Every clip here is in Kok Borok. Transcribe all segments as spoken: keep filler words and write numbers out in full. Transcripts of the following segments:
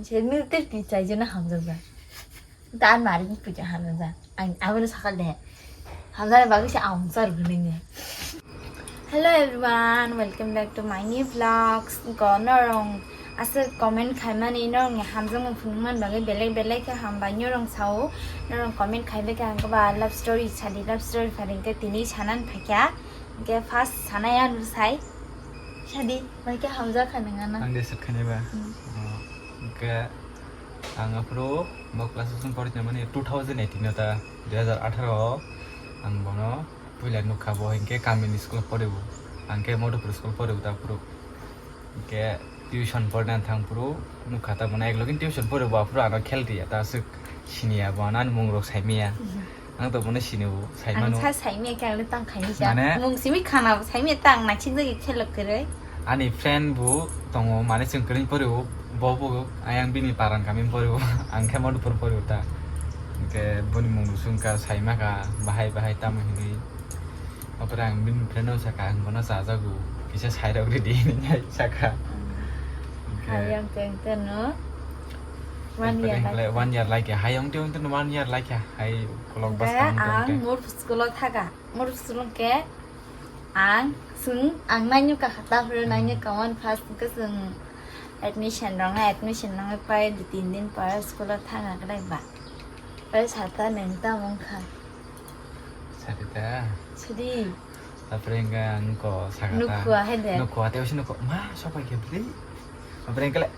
Se nung tei twi chai jeno hamjakjak. Ta an mari ni puja hamjakjak. Ang abono sakal de. Hamjakni bagwi se ang char gwnwi ni. Hello everyone, welcome back to my new vlogs. Ko norong aswk comment khaimani norongni hamjakmung phunukmani bagwi belai belai khe hambai norong sao. Norong comment khaibai khe ang koba love story sadi, love story phari hwnkhe tini sanan phaikha. Hwnkhe first sanai ano sai. Sadi, bai khe hamjak kha nang ano. Ang de set khainai ba. Hmm. Oh, hwnkhe ang aphuru bo class o chwng pori tongmani two thousand eighteen o ta, dui hazar atharo o ang bono puila nukha, bo hinkhe kamini school o poribo, ang khe Madhupur school o poribo ta aphuru. Hinkhe tuition porina thang phuru nukha ta bono ek login tuition poribo aphuru ano khel riya ta aswk siniya bo ano ani mung rok saimaya. Ang to bono sini bo, sai Ang mano. Sa saimaya khe ang tang khaini sa. Mane? Mung simi khana bo saimaya tang naisik jagwi khelok kwrwi. Ani friend bo tongo, mane chwng kwrwi poriwo, bo bo ayang bini paran kami poriwo, ang khe Madhupur poriwo ta. Hwnkhe boni mung bo swngkha, saimaka, bahai bahai tamo hinwi. Apore ang bini friend no saka, ang bono chajago, kisa sairok ridi hinwi saka. Hwnkhe Hayang teng teno. One year ekbare hwnkhe lai. One year laikha, hayang teng teno one year laikha, hai kolok bas Hwnkhe kang tong ang te. Mur school o thaga. Mur school hwnkhe ang swng ang nainyo kakha ta phuru nainyo kawan first hwnkhe swng admission rok na admission nangwi pai di tin din pore school o thang aglai ba. Pai sata neng ta mung kha. Sari ta. Sidi. Tapre hwnkhe ang ko saka ta. Nukhua hai de. Nukhua te osi nukhua ma sopai khe bri. Obreng kele,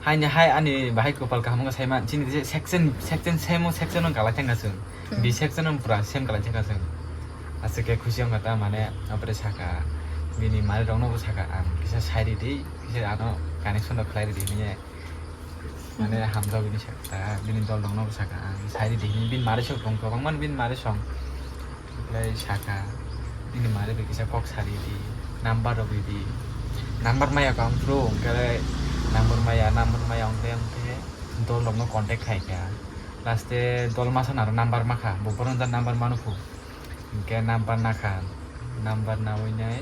haini hai ani bahai kopal kaham wngkha saima, chini je section, section same o section wng kalai thangkha chwng. Hmm. Bi section wng pura same kalai thangkha chwng. Aswk khe khusi wngkha ta mane, abore saka, bini mari rokno bo saka ang, kisa sai ridi, kisa ano connection rok khlai ridi hinwi. Mane Hmm. hamjagwi ni saka, bini dol rokno bo saka ang, sai ridi hinwi, bini mari sok tong kwbangma bini mari song. Oblai saka, bini mari bai kisa kok sari di, number rw di. Number maya kha ang bro, hwnkhe number maya, number maya hwnkhe, hwnkhe dol rokno contact khai kha. Last e dol masa naro number makha, bo bono da number mano phu. Hwnkhe number nakha, number nawi nai,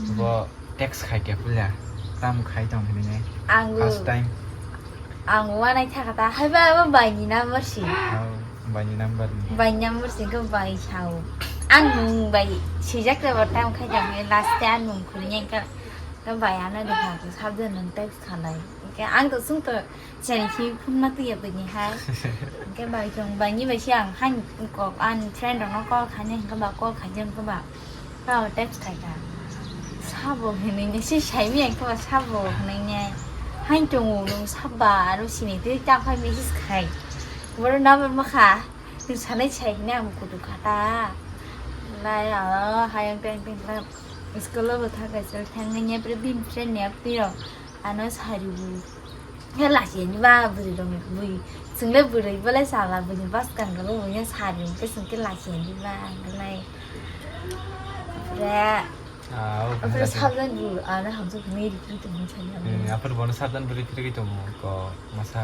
Hmm. bo text khai khe puila, tamo khai tong hinwi nai. Ang First time. Ang wanai thaka ta, hai ba, ba bai ni number si. Oh, bai ni number ni. Bai number si ko bai sao. Ang mung bai sijak ta ba tam khai jang last te ang mung khuri nai ka. Ka bai ano de ha ko sabda nang text khalai. Ke ang to sung to chani si phun ma tu ya bai ni hai. Ke bai jong bai ni bai si ang han ko an friend no call khani ka ba call kha jang ka ba. Kau text khai ka. Sabo hinui ni si sai mi ang kau sabo hinui ni. Hain tongo nung saba aro sini tei ta khai message khai. Boro number ma kha. Nung sanai sai hinui ang kutu kha ta. Lai aro hayang teng teng ta. School o bo tha kaisa thang ni ni pre bin friend ni apni ro. Ano sari bu. Khe lachiyani ba bwrwi rokni bui. Chwng le bwrwi bo le chala bwrwi bwskang rok bo ya sari hwnkhe chwng khe lachiyani ba hwnkhe lai. Ophre. Ah, oh, ophre sabjani bu ano hamjak hwnwi rikri tongmani sani abo. Hmm, aphuru bono sabjani bwrwi phirigwi tongo ko masa.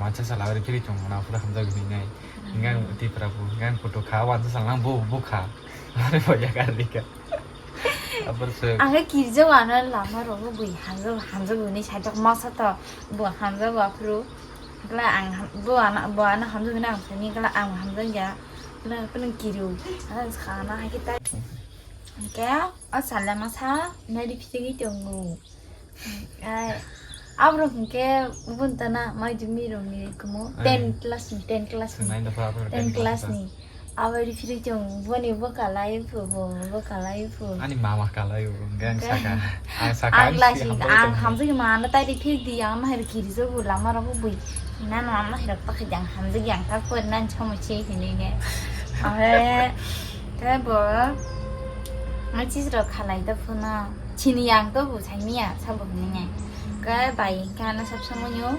Wansa sala bwrwi phirigwi tongo na aphuru hamjak hwnwi nai. Hmm. Hwnkhe ang Tipra bu, hwnkhe ang kutu kha, wansa sala nang bu, bu kha. Are bo ya garwi kha. Abor se. Ang khe kirjao ano lama rogo bui hamjak, hamjak hwnwi sajak masa to bo hamjak aphuru. Kla ang ham-, bo ano, bo ano hamjak hwnwi ang sani kla ang hamjak ya. Kla kla kiru. Ano sana hai khe tai. Hwnkhe o sala masa nari phitigi tongo. Ai, aborok hwnkhe buntana maidumi rokni kumo Ai. Ten class ni, ten class ni. Swnaino pha aborok Ten ten class class ni. Abo ri phiri chong boni bo kalai phu, bo, bo kalai phu. Ani mama kalai bo, hwnkhe ang saka. Ang saka, ang ang lasi, si hambai ang tongmani. Hamjak mano tai ri phiri di, ang mahir kiri jogo lama rok bui. Nano ang mahir pakha jang hamjak yang ta pon nan chomo che hini ne. Ahe, te bo, ang chis rok khalai ta phuno. Chini yang to bo saimia sabo hwnwi nai. Khe bai hwnkhe ano sab samungo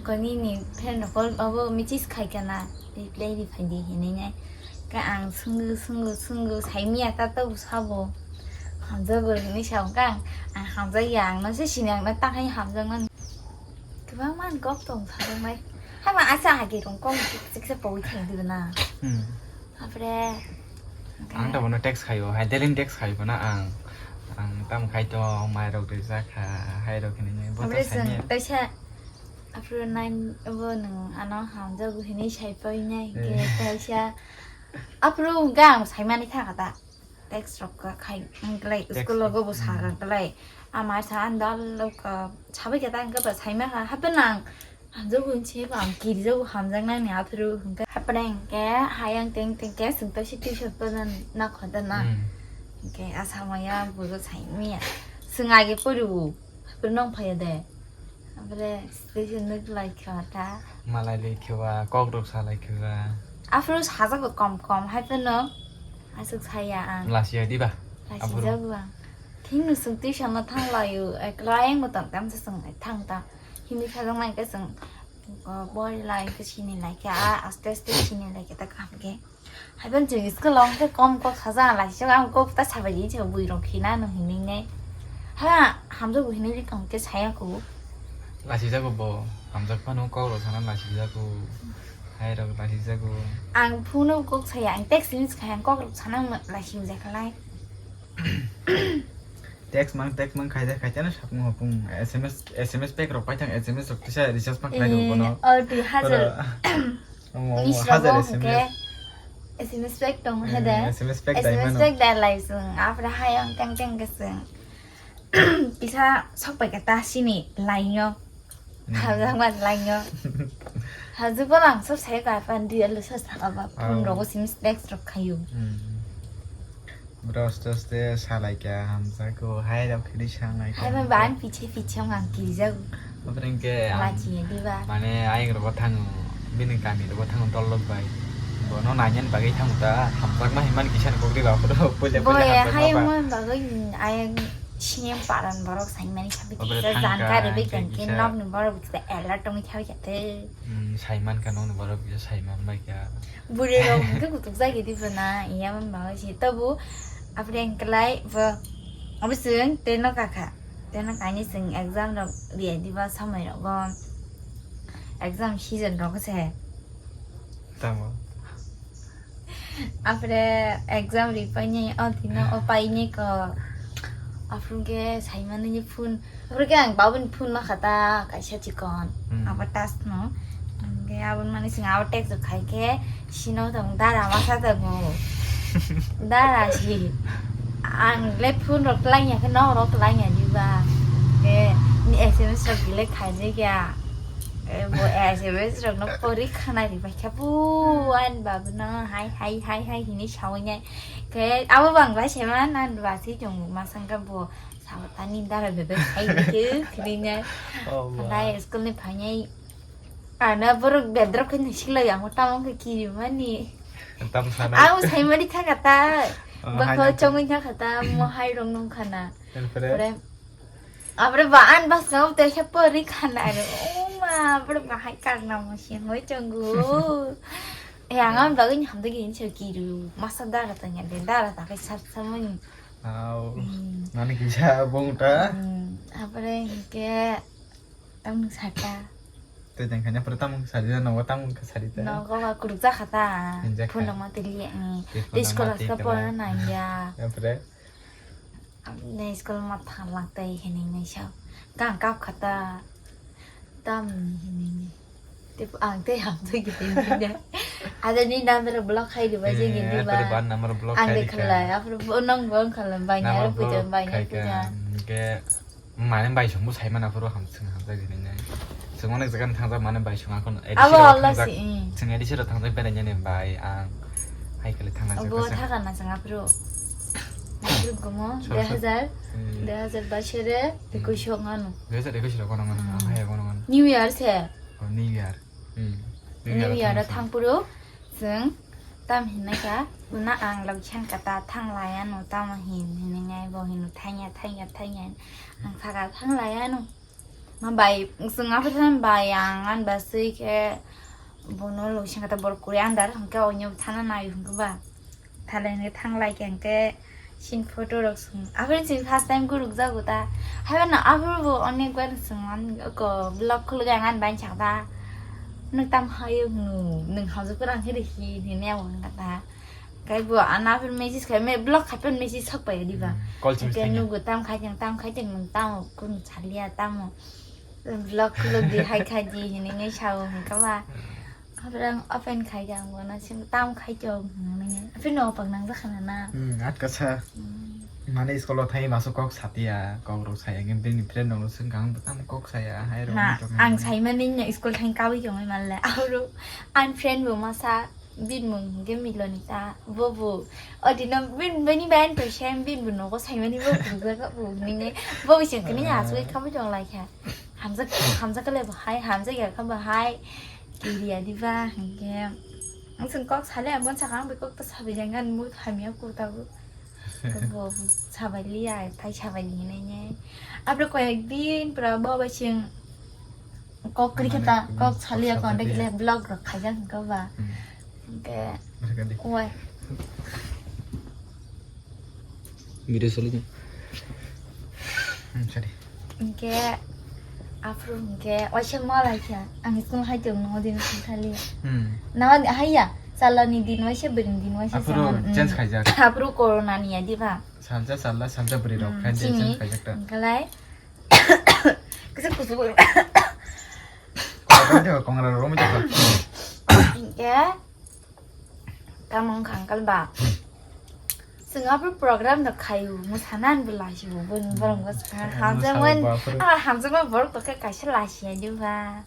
khe nini friend rok call abo message khai kana reply ri phai di hwnwi nai. Khe ang swngo swngo swngo saimia ta to bo sabo. Hamjago hwnwi sao khe ang, ang hamjakya ang no se sini ang no ta khai hamjakmani. Kwbangma kok tong sajak nai. Hama asa hagi rong kok chiksa pawi thang di na. Hmm. Apre. Ang to bono text khayo, hai daily text khayo bono ang. Ang tam khai to mai rok de jakha, hai rok hini bo to Apre sani. Sung taisa Aphuru nine bo nwng ano hamjago hinwi saipai nai hwnkhe Eh. kaisa. Aphuru hwnkhe ang saimani thangkha ta. Text rok kha khai wngklai Text school rok. Rogo bo Hmm. sakha klai. Ama sa ang dal ka sabai khe ta hwnkhe ba saima kha. Hape nang hamjago hinse ba ang kirijago hamjaknani aphuru hwnkhe. Hapre hwnkhe hayang teng teng khe swngto si tuition pono nakho da na. Hmm. Hwnkhe asa maya bujo saimaya. Swng age poribu. Hapre nong phaiya de. Hapre station nuk lai kha ta. Malai lai khe ba, kok rok sa lai khe ba. Aphuru sajak bo kom kom, hai phano aswk saya ang. Lasi ya di ba? Lasi Aphuru. Jago ang. Thing no sung tuition no thang layo, ekla ayang bo tong tam sa sung thang ta. Hindi sajak nai khe sung, uh, bori lai khe sini lai khe, a, aste aste sini lai khe ta kaham khe. Haiban chwng school o hwnkhe kom kok sajak ang laisijak ang kok ta sabai di chwng bui rok khina no hinwi nai. Ha hamjago hinwi ri kong khe saya kho. Lasijago bo hamjak phano kok rok sana lasijago. Hai rok lasijago. Ang phone o kok saya ang text ni kha ang kok rok sana lasi jakhalai. Text mang text mang khaijak khaijak no sapung hopung S M S S M S pack rok paithang S M S rok kisa recharge mang khlai rw bono. Oh dui hajar. Omo, omo, Unis hajar rogo S M S. Hwnkhe S M S pack tong Eh, hede. S M S pack dai S M S mano. Pack dai lai sung. Afra hayong teng teng ke sung. Kisa sok pai kata sini lainyo. Hmm. Hajak man lainyo. Hajak ko lang sok sai ka pan dia lu sa sa ka ba. Phone Oh. Rogo S M S pack rok khayu. Hmm. Bro, aste aste salai kha, hamjak kho, hai rok khiri sanglai kha. Hai ba ban piche piche ang ang kirijak. Obreng ke ang, Lachi ya, di ba? Mane, ayang rogo thango, bini kami rogo thango dol lok bai. Bono nanyan bagwi thango ta, hamjak ma himan kisa ni kok di ba, pura pule pule Boy, hamjak ma hai ba. Mo bagwi ayang sinem paran borok saimani sabi Obre kisa thangka, jangka rebe kisa kengke kisa. Nok ni borok kisa alert tongwi thawi kha te. Hmm, saiman kha nok ni borok kisa saiman bai kha. Bwrwi rok hwnkhe kutuk jagwi di bwna, iya man bagwi se. Tobu, abreng kwlai, bo, abo chwng tei no kakha. Tei no kainwi chwng exam rok riyai diba, samai rogo. Exam season rogo se. Tamo? Apre exam ripainai, o dino o painai ko. Aphuru khe saimani phone. Aphuru khe ang babuni phone ma kha ta kaisa chikon. Hmm. Abo touch no. Hingke aboni mani sing abo text rok khai khe sino tong dara masa tongo. Dara si. Ang le phone rok twlang ya khe nok rok twlang ya diba. Ke ni S M S rok delete khai je kya. E bo S M S rok no pori khana ri bai kha bu an babu no hai hai hai hai hini sawi nai. Ke abo bang bai se ma nan ba si jong ma sang ka bo. Sabo tani dara bebek khai dikhe, khwlwinai. Oh, ma. Lai school ni phainai. Ana borok bedrok khe nai siklai, ang tamo khe kirimani. Tam sana. Ang saimani thaka ta. Oh, Bakho hai chongwi thaka ta, mo hai rong nung khana. Pore? Pore. Apre ba an bas ngau te khe pori khana ro. Oh ma, apre ba hai karna mo si hoi chongu. E ang am bagwi ni hamde gini se kiru. Masa dara ta nya de, dara ta khe sap samani. Au. Hmm. Nani kisa bung ta? Hmm. Apre hingke tamung sata. Te jang khanya pura tamung sari da, nogo tamung ka sari da. Nogo ba kuruk ja khata. Hinja kha. Phone ma tili ni. Te phone Disco ma las ka tili pora kha. Na ya. Apre? Nei school ma thang lang tai hinui nai sa. Kang kap khata. Tam ni hinui ni. Te ang te ham tu gitu ni. Ada ni number block khai di ba je Eh, gini ba. Pura ban number block Ang khai de di khala, ka. Apro bo nang bo khala, banya Number ro puja, block banya khai ka. Puja. Ke mane bai song bo sai mana pura ham sing ham jagi ni nai. Sing onek jaga thang jak mane bai song akon. Abo Allah si, eh. Sing edisi ro thang jak berai ni bai ang. Hai kali thang jak. Abo thakan na sanga pro. Group gomo, Sor, sor. Dui hajar, Hmm. Dui hajar baish ere, Hmm. Ekush o ngano. Dui hajar ekush o kono ngano, Hmm. Ahai kono ngano. New Year se. Oh, New Year. Hmm. New Year o thang puro, sing, tam hinai ka, una ang lok chan kata thang laya no, tam hin, hinai ngai bo hinu thanya, thanya, thanya. Ang saka thang laya no. Ma bai, sung apa than bai ang an ba sui ke bono lo sing kata bor kuri andar hingke onyo thana nai hingke ba. Thalai hingke thang lai ke hingke sin photo rok sung. Apa sing first time kuruk jago ta. Hai ba na apa bo onek bar sung an ko vlog khulga ang an bai chak ta. Nuk tam hayo nu, nung hauju kurang hiri hi ni ne ang kata. Kai bo ana pun message kai me block kai pun message sok pai di ba. Hmm, call chimistang ya. Nugu tam khai jang tam khai jang nung tam kun chalia tam. Vlog khuluk di, hai khai di hinwi nai sao hwnkha ba. Abrang open khai di ang bono sing tam khai tong hinwi nai. Aphi no opak nang jakha na na. Hmm, atka sa. Hmm. Mane school o thai maso kok satia, kok rok saya ngi bini friend rok sing kang tam kok saya hai rok. Na, ang sai mani no school thang kawi tong mal le. Auro an friend bo masa Bini mung hingke Milonita, bobo. O dino bin, bini bayan to sem bin bo nogo saimani bo bujak bo nini. Bo ising kini aswk kami tong lai kha. Hamjak, hamjak le bo hai, hamjak ya kha bo hai. Kiriya diba hingke. Ang sing kok sale ang bon sakang be kok ta sabi jangan mut hamya ko ta bo. Bo sabai liya, tai sabai ni ne ne. Apre koyek din pura bo ba sing Kok kri kita, kok salia contact le vlog rok khaijak hingka ba. Hmm. Hingke. Mereka di. Wai. Video sali ni. Hmm, sorry. Hingke afro hingke waisa malai kha. Ang school hai tong no din sali. Hmm. Nawa hai ya. Chala ni din waisa bring din waisa. Afro change khaijak. Afro corona ni ya di ba. Salsa sala salsa bri rok. Hmm, khaijak chini. Change khaijak ta. Hingke lai. Kisa kusu. Kau kan jaga kong rara romi jaga. Hingke. Kamong kangkal ba. Singapore program da khayu musanan bula hiu bun borong bas. Hamjak man. Ah, hamjak man borok to khe kaisa lasi aja ba.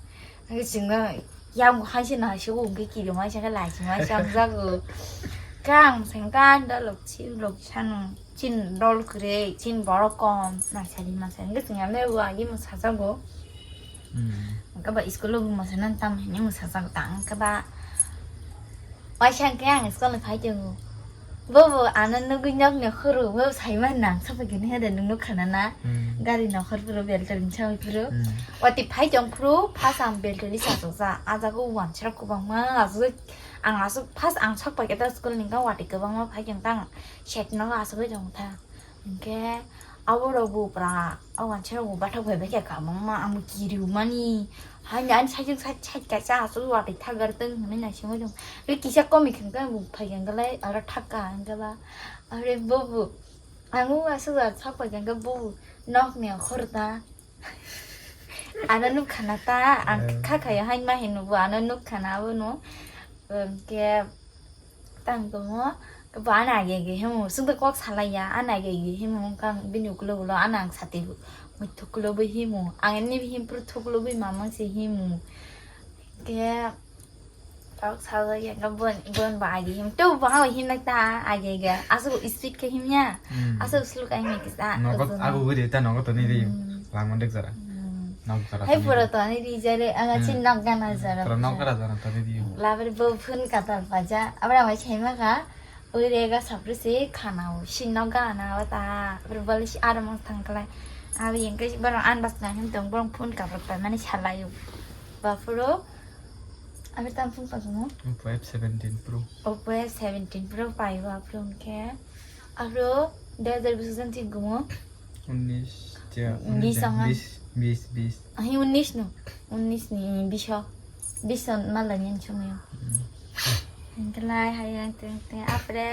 Hingke singo yang hai se na se ungke kiri mai se lasi mai se hamjak. Kang sengkan da lok si lok sanu. Chin dol kwrwi, chin borok kom, masari masari hwnkhe chwng ano bo agi mwsajago. Hmm. Hwnkhe ba school o bo mwsana tam hwnwi mwsajago ta, hwnkhe ba waisa hwnkhe ang school ni phai tongo. Bobo ano nugwi nokni khoro, bo saimani nang sapai khe nihada nung nukha na na. Hmm. Gari nokhor phuru beltori ni sawi phuru. Hmm. Wati phai tong phuru, phas ang beltori sa tongsa, a jaga o wansirok kwbangma aswk, ang aswk phas ang sapai khe ta school ni wngkha wati kwbangma phai tong ta ang. Sek nogo asugwi tong tha. Hwnkhe aborok bo pura, o wansa rok bo bathok bai bai khe kamangma, amo kiriu mani. Haini ani side side side kaisa asugwi watwi thagar tong hwnwi naisingwi tong. Tei kisa komik hwnkhe bo phai khe hwnkhe lai aro thaka hwnkhe ba. Are bo bo. Ang o asugwi sak phai khe hwnkhe bo bo nokni okhor ta. Ano nukha na ta, ang kha khayo haini ma hino bo ano nukha na abono. Hwnkhe. Tang tongo, bo ano age age himo, sungdo kok salai ya, ano age age himo, wngkha bini ukulo ulo, ano ang sati muitu kulo bo himo, ang ani him pru thuklo bo mamang se himo. Ke kok salai ya, ka bon, bon ba age him, to ba him na ta age age, asu speed ke him ya, asu slow ka him ke sa. Nogo agu guri ta nogo to ni ri, lamon dek jara. Hai pura to ani ri jare, anga chin nok gana jara. Pura nok gana jara to ni ri. Labar bo phun katal paja, abra mai chai maka. Ui rega sapri si khana o, si nok gana o ta. Abra bali si aro mang thang kalai. Abi yang kai barang an bas na him tong barang phun katal pa mani salai o. Ba phuro. Abi tam phun pa mo. Oppo F seventeen Pro. Oppo F seventeen Pro pai ba phun ke. Abro dui hajar bish jan thik gumo. Unis, ya, unis, bis, bis, bis. Ahi unis no, unis ni bish o, bish o mala nyen chumi o. Hingke lai hai yang teng teng apre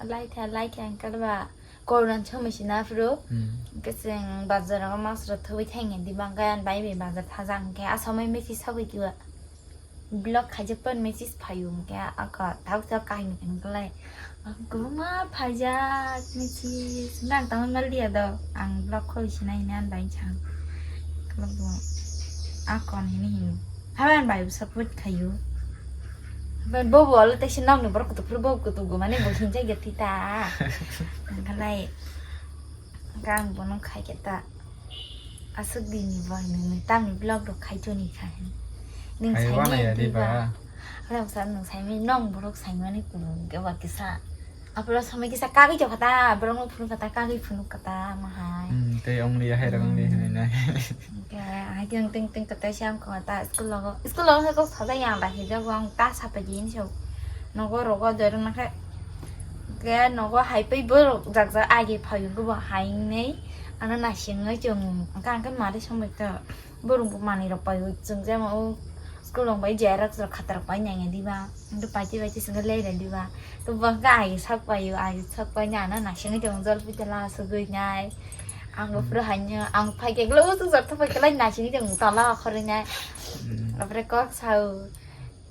lai tha lai tha hingke ba corona chumi si na apro. Hingke cheng bazar o mas rok thoi thang di bang kaya bai bai bazar tha jang hingke asomai mesi sabai kiwa. Block khaijak pan message phaio hwnkhe aka thak thak kahini hwnkhe lai. Ang kwbangma phaijak message nang tamo mal dia do ang block khoi sinai nan bai chang. Kwbangma akon hini hini. Haban bai support khaio. Haban bobo alo tei se nokni borok kutuk phuru bobo kutuk go mane bo hinjak ya tita. Hwnkhe lai. Hwnkhe ang bono khai khe ta. Aswk dini bo hinwi nwi tamni vlog rok khai toni kha hinwi. Nwng sai maya diba? Ore bwsa nwng sai maya nong borok sai mani kunu hwnkhe ba kisa. Aphuru samai kisa kagwi tokha ta, borok no phunuk kha ta, kagwi phunuk kha ta, ma hai. Hmm, tei ongni ya hai rok ongni hinwi nai. Hwnkhe hai teng teng teng kwtai se ang kha ta school logo. School logo khe kok sajak ya ang bai haijago ang ta sapai di hinwi se. Nogo rogo doirok nakhe. Hwnkhe nogo hai pui borok jak jak age phaio hwnkhe bo hai wngnai. Ano naisingwi chwng hwnkhe ang khe mari somoi khe borok bo manwi rok paio chwng jemon o school rok bai xerox rok khata rok pai nai diba hwnkhe paiti paiti chwngkhe lerai diba to bo hwnkhe age sak paio age sak painai ano naisingwi chwng jolpui tala asugwi nai Ang bo pura hanya, ang phai ke glo usuk jor thok phai ke lai nasini jeng tala khorina. Hmm. Apre kok sao.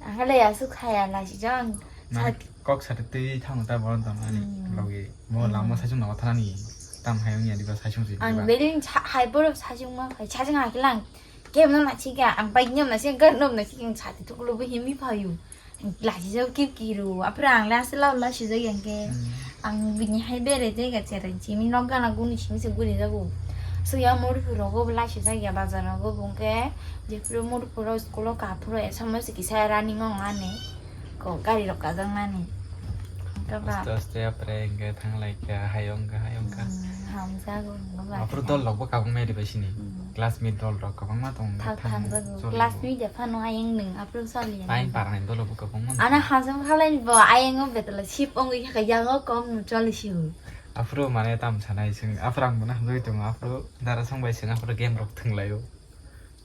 Ang le asuk khaya nasi jang. Mane kok sate tei thang ta boron tong ani Hmm. logi. Mo Hmm. lamo saichung no thani tam hayung ya diba saichung si Ang diba. Beri hai boro saichung ma phai saichung ha kilang. Kem no nasi ga ang bai nyam nasi ga nom nasi ang sate thuk lo bo himi phayu. Lasi jao kip kiru. Apre ang le asla la si jao yang ke. Hmm. Ang bini hai bere je ga cherai chimi nok gana guni chimi se guni jago. So ya mori puro go la si jao ya bazar go bung ke. Jephuru murpuro school o kaphuru e somoi se kisa running ong ani. Ko gari rok kajak nani. Kaba. Aste aste apre hingke thanglai kha, hayong kha, hayong kha. Hmm, hamjago, hamjago. Aphuru dol rok bo kabang mai ribai sini. Hmm. Classmate dol rok kabangma tong Thak thang thangjago. Choli Classmate de phano ayeng nung, aphuru choli. Ayeng parnai dol rok bo kabangma. Ana hamjak halai bo, ayeng o betala sip ongwi kha, yang o kom nu choli siu. Aphuru mane tam sanai sing, aphuru ang bo na hamjagwi tongo, aphuru dara song bai sing, aphuru game rok thwnglaio.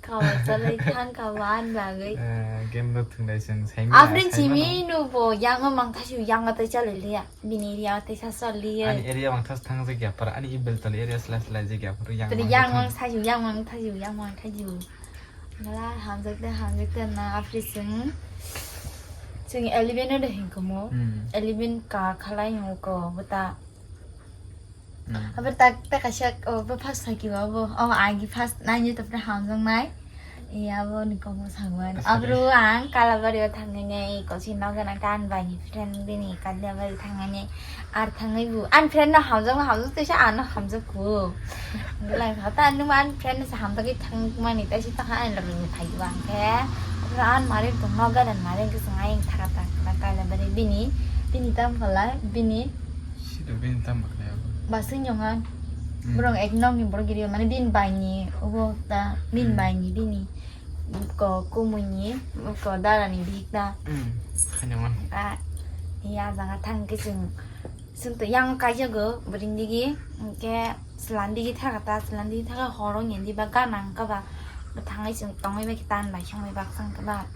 Kawa salai thang kawa an bagwi. Eh, game no thwnglai chwng saimanya, Afrin saimano. Chimi no bo yang o mang thasiu yang o tei chali liya. Bini area o tei sa chali liya. Ani area mang thas thang jagya para ani ibel tali area sla sla jagya para yang Tadi mang yang thang. Mang thasiu yang mang thasiu yang mang thasiu. Ngala hamjak de hamjak de na Afri chwng. Chwng eleven o de hingkomo. Hmm. Eleven ka khalai hingko bota. Hmm. Abo tak tak kaisa o bo first saki o bo o agi first nai ni topre hamjak nai. Iya bo ni komo sagwan. First saki. Abro ang Kalabari o thangnai nai kosi nogo na kan bai ni friend bini kadya bai thangnai nai. Ar thangnai bu an friend no hamjak no hamjak tesa ano hamjak ku. Lai hata anu an friend sa hamjak i thang mani tesa ta ha an lagi ni phai bu ang ke. Abro an mari tong nogo na mari ke sangai thaka ta Kalabari bini bini tam khala bini. Sida bini tamo kaya bo? Basing yongan. Hmm. Borong ek nokni borok giri mane bini baini obo ta bini Hmm. Baini bini ko kumuni ko darani bihik ta. Hmm. Hanyangan. A iya jaga thang ke chwng chwng to yang kaijago bring digi ke selan digi thaka ta selan digi thaka horo ngendi ba gana kaba thangai chwng tongoi ba kitan bai songoi bak sang kaba.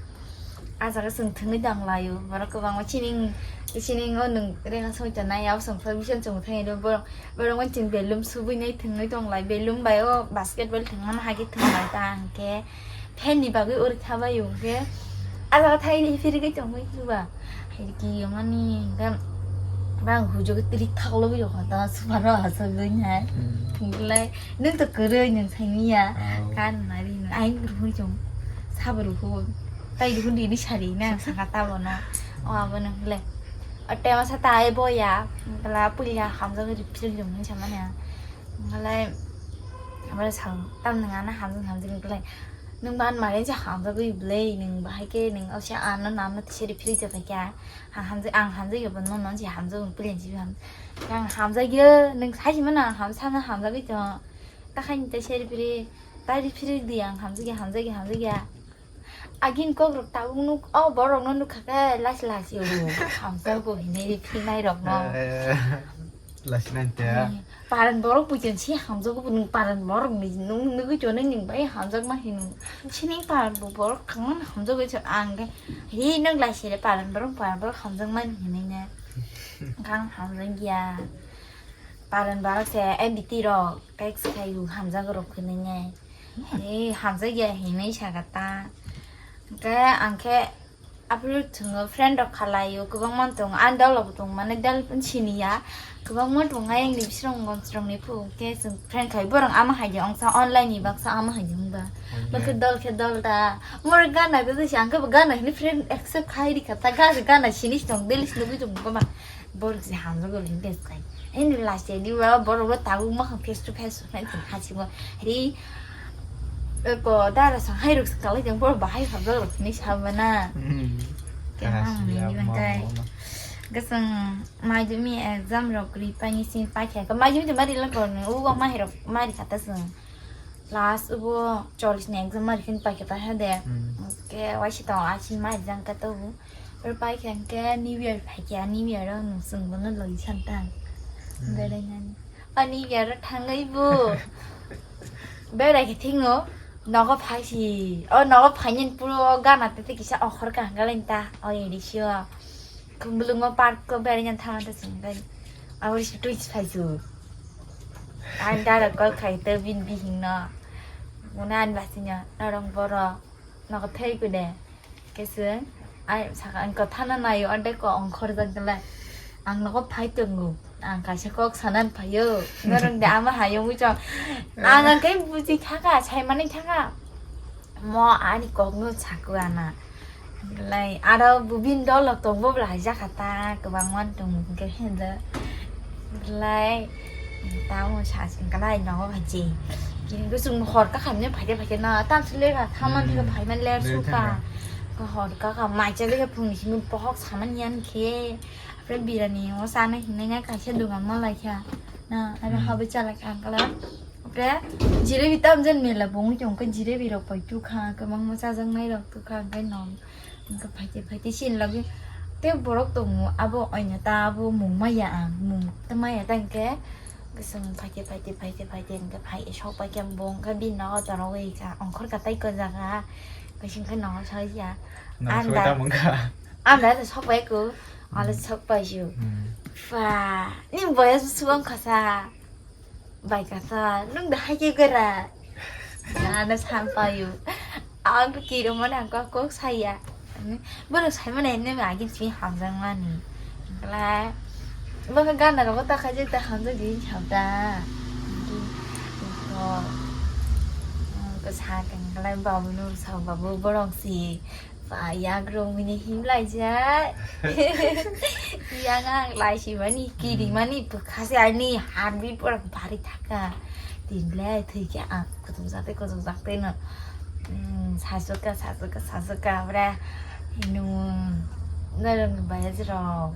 A jaga chwng thwngwi tong laio, borok kwbangma sining, sining o nwng rega soi tongnai, abo chwng permission chwng thangwi rw, borok, borok bai chwng belum subui nai thwngwi tong lai, belum bai o basketball thwngmani hai khe thwng lai ta hwnkhe fan ni bagwi ori thabai o hwnkhe a jaga thai phirigwi tongwi chuba hai kiyomani hwnkhe bang hujugwi twi thak logwi rokha ta super o asugwi hai Hmm. hwnkhe lai nwng to kwrwi nwng saimanya Au. Kan nari nwng ai ruhwi chwng sabo ruhwi. Tai dukun dini sari na saka ta bono. O abo nang le. O tema sa tai boya. Kala pulia hamjak ri phil dum ni sama na. Ngalai amara sang tam nang ana hamjak hamjak ngalai. Nung ban mare ja hamjak ri blai nung bahai ke nung o sia ano nam na tisari phil ja kya. Ha hamjak ang hamjak yo bono non ji hamjak pulia ji ham. Yang hamjak yo nung sai mana ham sana hamjak ri to. Ta khain tisari phil. Tai ri phil di ang hamjak ya hamjak ya hamjak ya. Agin kok rok tabuk nuk, o borok no nuk kha khe lasi lasi o. Hamsa bo hinai ri phinai rok no. Eh, lasi nai te. Eh, paran borok pujon si hamsa bo nung paran borok ni nung nugui chonai ning bai hamjak ma hinu. Sining paran bo borok khangma hamjak bai chon ang khe. Hi nung lasi re paran borok paran borok hamjak ma hinai na. Kang hamjak ya. Paran borok se M B T rok text khai hamjak rok hinai na. Ei, hamjakya hinwi saka ta. Hwnkhe ang khe aphuru thwngo friend rok khalai o kwbangma tongo. Ani dol bo tongo mane dol siniya. Kwbangma tongo ayang ni bisrong gonchorong ni phuru hwnkhe chwng friend khlai borok ama hai de ongsa online ni baksa ama hai de wngba. Hwnkhe dol khe dol ta. Mor gana de se ang khe bo gana hini friend accept khai rikha ta gana gana sini tong daily sini nugui tong koma. Borok se hamjago ring test khai. Ani last day ni borok tabuk ma face to face nai tong hachimo. Ri ko dara sang hai rok kalai tong borok bahai hamjago ni sabana. Hmm. Kemang ni bangkai. Gasang maidumi exam rok ri pani sin pa khe. Maidumi de mari lang ko ni ugo ma herok mari kata sung. Last ubo cholis ni exam mari khin pa khe pa ha de. Hmm. Ke waisi tong achi mari jang kata u. Oro pai khe hwnkhe New Year phai khe, New Year o nwng chwng bono loi san tang. Hmm. Berai nani. O New Year o thangwi bo. Berai khe thingo, nogo phai si. O nogo phai nini puro o gana tete kisa okhor kaham galai ta. O A D C o. Khumulwng o park o berai nani thangma ta chwng bai. Abo si twi si phai su. Ang direct call khai to bini bihing no. Muna an basing no, norong boro. Nogo thai kude. Keseng. Ai saka ang kotha na nayo ande ko ongkhor jak gala. Ang nogo phai tongo. Ang kaisa kok sanan phayo. Norong de ama hayo muchong. Ang ang kai buji thaka, sai mani thaka. Mo ani kokno saku ana. Lai aro bubin dolo tongbo bla hajakha ta kwbangma tong hwnkhe hinjak. Lai tamo sa singkha lai nogo haji. Kini kusung hor kakhamne phaide phaide na tam sile ka thaman thika phaiman ler suka. Ka hor kaka maicha le phungni simi pohok saman yan khe. Apre birani o sana hinai na kaisa dugan malai kha. Na aro habai chalai kha angkala. Apre jilebi tam jen mela bong chong ka jilebi rok pai tu kha ka mang ma chajak nai rok tu kha kai nom. Ka phaite phaite sin lagi te borok tongo abo oina ta abo mung maya ang mung ta maya ta ke keseng phaite phaite phaite phaite ke phai sok pai ke bong ka bin no ta rok ka ongkhor ka tai ko jaga ka sing ka no sa ya. Anda sok pai ko ala sok pai ju. Fa ni boya su ang khasa. Bai kasa, nung da hai ke gara. Na na san payu. Ang ki ro mana ko ko saya. Bono sai mana ne ma agin si hamjang mani. Kala. Bono gana ro ta khaje ta hamjang din chau ta. Ko. Ko sa kan kala babu nu sa babu borok si. Ba, yagrong mini himlaijak. Yang ang laisimani, kirimani, bwkhase ani harbi pura bari thaka. Tinle thwikhe ang kuchukjakte, kuchukjakte no. Sajwkha, sajwkha, sajwkha, bra. Hinung, norok ni bayajrok.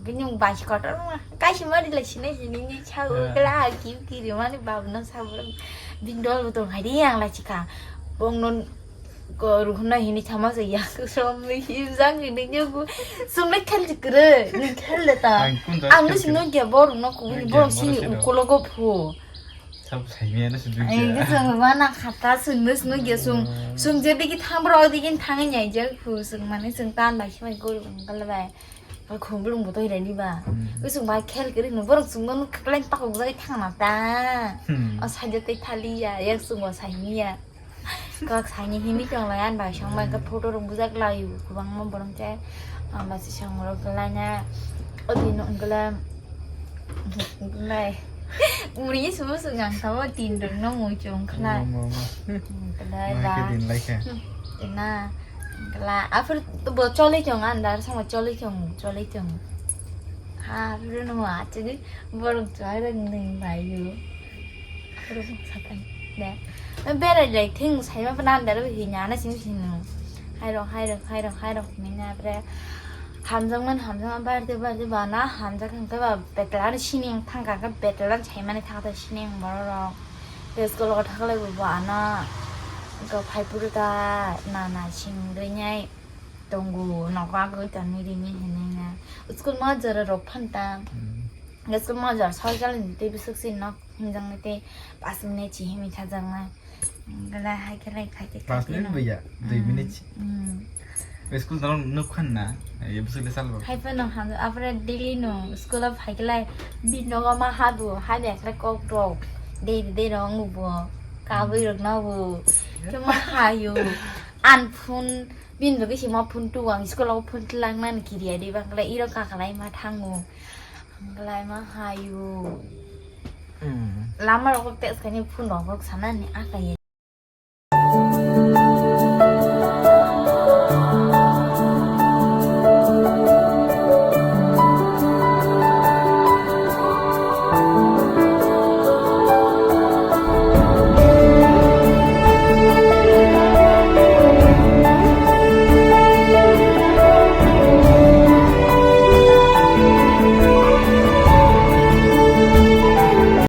Bini mung baisi kotor ma. Kaisi mari lai sinai sinini chau kla kim kirimani babno sabra. Bini dol botong haidi yang laichikha. Bongno Ko ruhna hini thama se yak som himjang hini nyogu. Sumle khel chikre, ni khel le ta. Ang kun ja Ang khel ni sino kre. Gya bor no ku ni Ang bor gya sini bor sino. Ukolo go phu. Sab sai mi na su Ang dui. Ni sung mana khata sung ni sino gya sung. Sung je digi thang bro digi thang nyai je phu sung mane sung tan bai khmai go kal bai. Ka khum blung bo toi rani ba. Usung bai khel kre no bor sung no klen pa ko jai thang na ta. O sai je te thali ya, yak sung o sai mi ya. Kok saini himi tong lai an bai song bai ka photo rok bujak lai u kwbangma borok khe ang bai se song rok lai na o din ungkla lai muri sumo sung ang tamo tin rok no mui chung khna lai ba na kla afur bo chole chong an dar sama chole chong chole chong ha afur no ma chini borok chai rok ning bai u. Berai lai thing sai ma phan da ro hi nya na sing sing no. Hai rok hai rok hai rok hai rok ni na bre. Hamjang man hamjang man bar de bar de ba na hamjak hing ba betla ni sining thang ka ka betla sai mani thang ta sining boro rok. Te school o thang lai bo ba na. Ko phai puru ta na na sing de nyai. Tongo nogo agoi ta ni ri ni hinai na. School ma jara rok phan ta. School ma jara sai kal ni te bisuk sin nok. Hinjang ni tei pas minute chi himi thajak na. Gala hai khe lai khai khe Pas khai minute no. Baya, dui minute. Hmm. School dong nuk khan na, ye bisi le sal bo. Hai pa no ham apre daily no school of hai khe lai bin no ma ha bu ha de kre kok rok. Dei dei rong bu. Ka bui rok na bu. Ke ma ha yu. An phone bin bo bisi ma phone tu ang school of phone lang na ni kiriya de bang kala iro ka kala ma thangu. Ang kala ma ha yu. Hmm. Lama rok tes kani phone rok sana ni aka ye.